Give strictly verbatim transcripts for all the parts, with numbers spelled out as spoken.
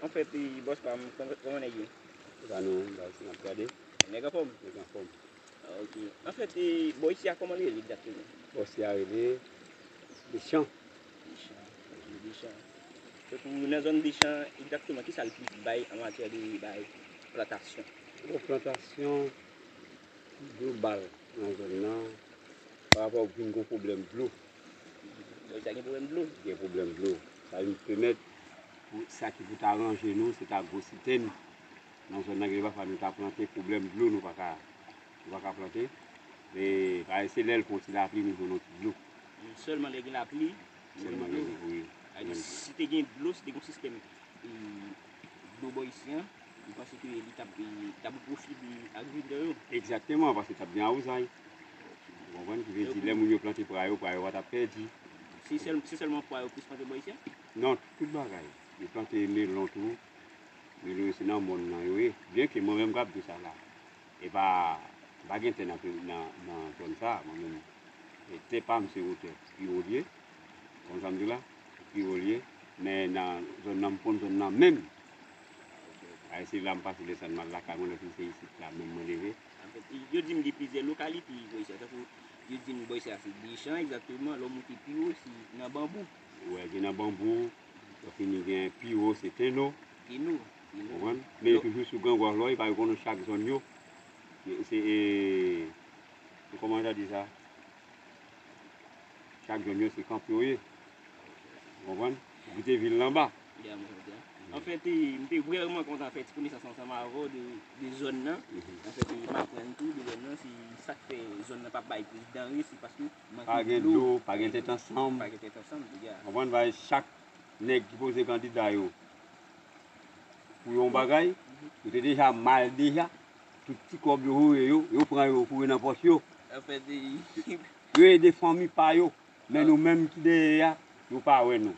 Anfèt, e, bòs pa m, kòman, kòman nèg yo? Sa nou, ba, si n ap gade. Nèg anfòm? Nèg anfòm. Ah, ok. Anfèt, e, bò isi a, kòman li rele egzakteman? Bò isi a rele Dechan. Dechan. Ok, Dechan. Tankou nan zòn Dechan, egzakteman, kisa l plis bay an matyè de bay plantasyon? Bon, plantasyon, global nan zòn nan, pa rapò vin gon pwoblèm dlo. Donk, sa gen pwoblèm dlo? Gen pwoblèm dlo. Sa vin pèmèt pou sa ki pou ta ranje nou, se ta gwo sitèn. Nan zòn nan, gen pafwa nou ta plante, pwoblèm dlo, nou pa ka, nou pa ka plante. E, parèske se lè l fè yon ti lapli, nou jwenn yon ti dlo. Sèlman lè gen lapli, nou jwenn dlo. Sèlman lè gen, wi. Sa vle di, si te gen dlo, si te gen yon sistèm, e, dlo bò isi an, ou panse ke li t ap, li t ap o pwofi de agrikiltè yo? Egzakteman, paske t ap gen awouzay. Ou konprann? Ki vle di, lè moun yo plante pwa yo, pwa yo pa t ap pèdi. Se sèl, se sèlman pwa yo plis plante bò isi an? Non, tout bagay. Yo plante melon tou. Melon yo se nan mòn nan yo ye. Byenke mwen menm k ap di sa la, e pa, m pa gen tè nan, nan, nan zòn sa, mwen menm. E tè pa m se wotè pi wo l ye. Konn sa m di la? Pi wo l ye. Men nan zòn nan, m konn zòn nan menm. Ay, se la m pase desann m al lakay mwen, lè fin se isit la menm mwen leve. Anfèt, yo di m gen plizyè lokalite bò isi a, tankou yo di m bò isi a se Dechan egzakteman, lè w moute pi wo, se nan Banbou. Wè, gen nan Banbou, lè fini gen pi wo, se Teno. Teno, Teno. Konprann? Men yo toujou sou Gran Gwòf, lò, e pa yo konnen chak zòn yo. Se, e, e kòman yo ta di sa? Chak zòn yo se kanpe yo ye. Ou konprann? Ou kite vil lan ba. Ya, mwen konprann. Anfèt, e, m te vrèman kontan fè ti konesans ansanm avè w de, de zòn nan. Mhm. Anfèt, e, m aprann tou de zòn nan, se sa k fè zòn nan pa bay plis danre, se paske manke dlo. Pa gen dlo, pa gen tèt ansanm. Pa gen tèt ansanm, ya. Ou konprann? Bay chak nèg ki poze kandida yo pou yon bagay, yo te deja mal deja. Tout ti kòb yo voye yo, yo pran yo foure nan pòch yo. Anfèt, e, yo ede fanmi pa yo. Men nou menm ki dèyè a, yo pa wè nou.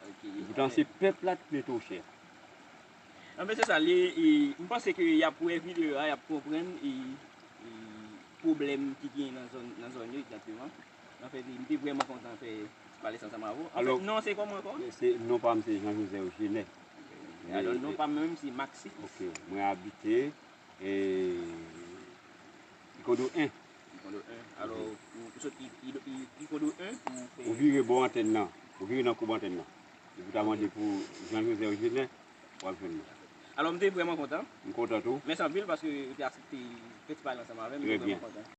Ok. Epoutan se pèp la ki mete w chèf. Anfèt, se sa, li, e, m panse ke y ap wè videyo a, y ap konprann, e, e, pwoblèm ki gen nan zòn, nan zòn yo egzakteman. Anfèt, m te vrèman kontan fè ti pale sa ansanm avè w. Anfèt, non se kòman ankò? Se, non pa m se Jean Joseph Genès. Alò, non pa m menm se Maxis. Ok, mwen abite, e, Pikodo en. Pikodo en. Alò, ou, ou sot Pi-, Pi-, Pi-, Pikodo en, ou fè. Ou vire bò antèn nan. Ou vire nan koub antèn nan. Epi w ta mande pou Jean Joseph Genès, w ap jwenn mwen. Alò, m te vrèman kontan. M kontan tou. Mèsi anpil paske ou te aksepte fè ti pale ansanm avè m. M te vrèman kontan.